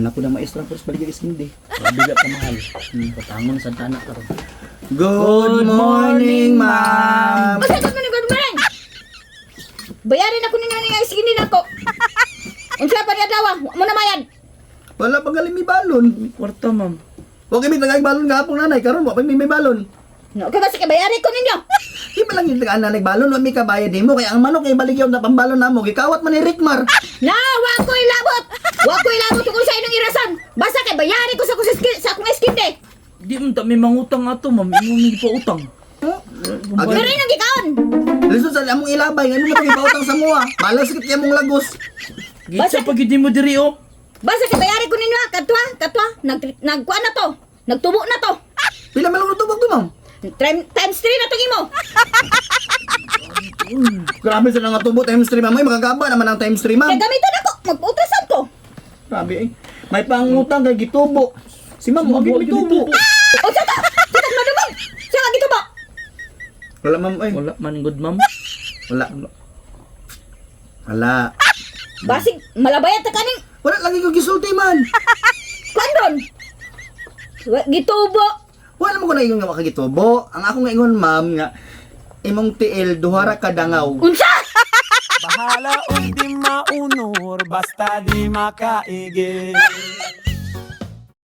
Ganahan ako na maestra pero sa baligya isindi. Grabe ka kamahal. Patangon sa tanak karon. Good morning, ma'am. Basta good morning, good morning. Bayarin ako ninyo nga iskindi nako. Unsa pa ni adlaw? Wa mo na mayad. Wala pa galing may balon. May kwarta, ma'am. Huwag kami tagay balon nga pong nanay karon wa pa mi may balon. No, kay basta kay bayari ko ninyo. Di pa lang yung tagaan nanay balon, wa mi kabayad nimo kay ang manok kay baligyaw na pambalon namo gikawat man ni Rickmar. Na, wa ko ilabot. Wa ko ilabot kung sa inyong irason. Basta kay bayari ko sa akong sa akong iskindi. Di man ta may mangutang ato, ma'am. Imo mi gipautang. Agay. Pero inyong gikaon. Lisod sa among ilabay ngano mo pautang sa mua. Balas kit among lagos. Gitsa pa gid mo diri oh. Basta kay bayari ko ninyo ah. Katwa, katwa, nagkuan na to. Nagtubo na to. Pila man lang tubog to, ma'am? Times 3 na tong imo. Grabe sa nga tubo times 3, ma'am. Ay, makagaba naman ang times 3, ma'am. Kay gamiton ako, magputrasan ko. Grabe eh. May pangutang kay gitubo. Si ma'am, wag Ma'am, mi tubo. Unsa to? Sa madumog. Sa nga gitubo. Wala, ma'am ay. Wala man good, ma'am. Wala. Wala. Basig malabayan ta kaning Wala lagi ko gisulti man. kuan ron. Gitubo. Wala mo ko naingon nga makagitubo. Ang ako nga ingon, ma'am, nga imong tiil duha ra ka dangaw. Unsa? Bahala og di maunor, basta di makaigil.